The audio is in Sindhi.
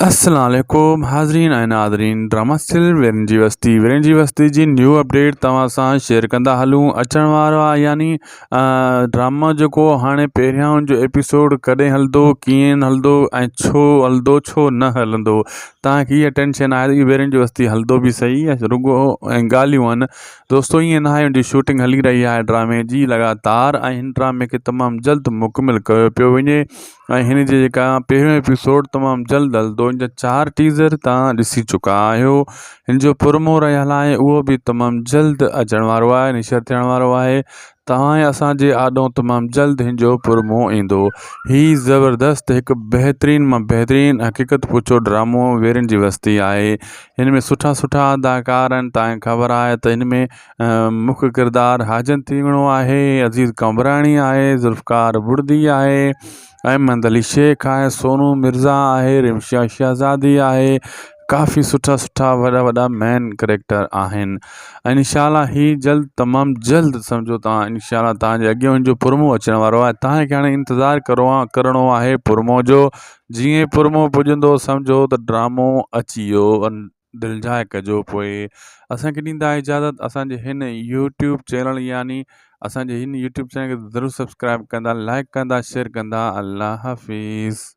السلام عليڪم حاضرين ۽ ناظرين ڊراما سل ويرن جي وستي ويرن جي وستي جي نيو اپڊيٽ توهان سان شيئر ڪندا هلون اچڻ وارو آهي يعني ڊراما جيڪو هاڻي پهريان ان جو ايپيسوڊ ڪڏهن هلندو ڪيئن هلندو ۽ ڇو هلندو ڇو نه هلندو توهان کي اها ٽينشن آهي ته ويرن جي وستي هلندو به صحيح يا رڳو ۽ ڳالهيون آهن دوستو ائين ناهي ان جي شوٽنگ هلي رهي آهي ڊرامي جي لڳاتار ۽ هن ڊرامي کي تمام جلد مڪمل ڪيو پيو وڃي ۽ هن جي جيڪا پهريون ايپيسوڊ تمام جلد هلندو ان جا چار ٽيزر تان ڏسي چڪا آهيو هن جو پرومو رهيل آهي اهو به تمام جلد اچڻ وارو آهي نشر ٿيڻ وارو آهي توهان اسان جي آڏو تمام جلد هن جو پرومو ايندو هي زبردست هڪ بهترين مان بهترين حقيقت پڇو ڊرامو ويرين جي وستي آهي هن ۾ سٺا سٺا اداڪار آهن تان خبر آهي ته هن ۾ مک ڪردار حاجن تيوڻو آهي، عزيز قمبراڻي آهي، ذوالفقار بڙدي آهي، احمد علي شيخ آهي، سونو مرزا آهي، رمشا شهزادي آهي، ڪافي سٺا سٺا وڏا وڏا مين ڪريڪٽر آهن ۽ انشاء الله هي جلد تمام جلد سمجهو تان انشاء الله تان جي اڳيان هن جو پرمو اچڻ وارو آهي تان کي هاڻي انتظار ڪرڻو آهي ڪرڻو آهي پرمو جو جيئن پرمو پڄندو سمجهو ته ڊرامو اچي ويو دلجاء ڪجو پوء اسان کي ڏيندا اجازت اسان جي هن يوٽيوب چينل يعني اسان جي هن يوٽيوب چينل کي ضرور سبسڪرائب ڪندا لائڪ ڪندا شيئر ڪندا الله حافظ.